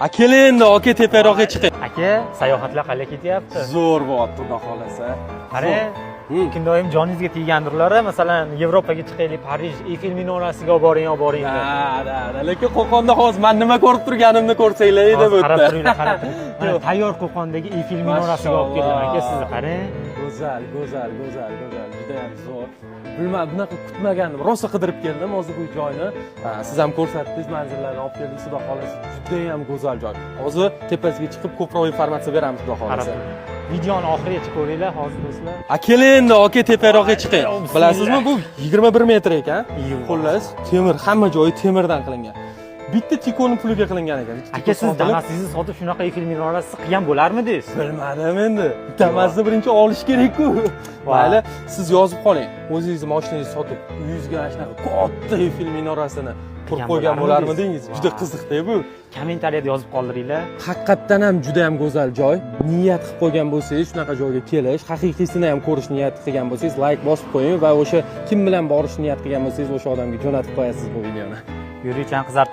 A, keling endi, aka, teparoqqa chiqing. Aka, sayohatlar qalay ketyapti? Zo'r bo'lyapti, xudo xohlasa. Qarang, kundoyim joningizga teggandirlar, masalan, Yevropaga chiqaylik, Parij Eyfel minorasiga olib boring, olib boring deb. Да, lekin Qo'qonda hozir man nima ko'rib turganimni ko'rsanglar edi bu Hozir qarab yerda. Turinglar, qarab turing. Mana, tayyor Qo'qondagi Eyfel minorasiga olib keldim, aka, sizni, qarang. Go'zal, go'zal, go'zal, go'zal, juda ham zo'r. Bilmadim, bunaqa kutmagandim. Rosa qidirib keldim hozir bu joyni. Ha, siz ham ko'rsatdingiz, manzillarni olib keldingiz, xudo xohlasa, juda ham go'zal joy. Hozir tepasiga chiqib ko'proq informatsiya beramiz, xudo Qarab xohlasa. turing. Videoni oxirigacha ko'ringlar hozir, do'stlar. A, keling endi, aka, teparoqqa chiqing. Bismillah. Bilasizmi, bu 21 metr ekan. Iyuv. Xullas, temir, hamma joyi temirdan qilingan. Bitta tikoni puliga qilingan ekan. Bitta Aka, tiko siz sotilib- Damas'ingizni sotib shunaqa Eyfel minorasi qilgan bo'larmidingiz? Bilmadim endi. Damasni birinchi olish kerak-ku. Mayli, siz yozib qoling. O'zingizni mashinangizni sotib, uyingizga mana shunaqa katta Eyfel minorasini qurib Qilgan qo'ygan bo'larmidingiz? bo'larmidingiz? Juda qiziqda bu. Kommentariyada yozib qoldiringlar. Haqiqatdan ham juda ham go'zal joy. Niyat qilib qo'ygan bo'lsangiz, shunaqa joyga kelish, haqiqiysini ham ko'rish niyat qilgan bo'lsangiz, layk bosib qo'ying va o'sha kim bilan borishni niyat qilgan bo'lsangiz, o'sha odamga jo'natib qo'yasiz bu videoni. Yurikchani qizartirib.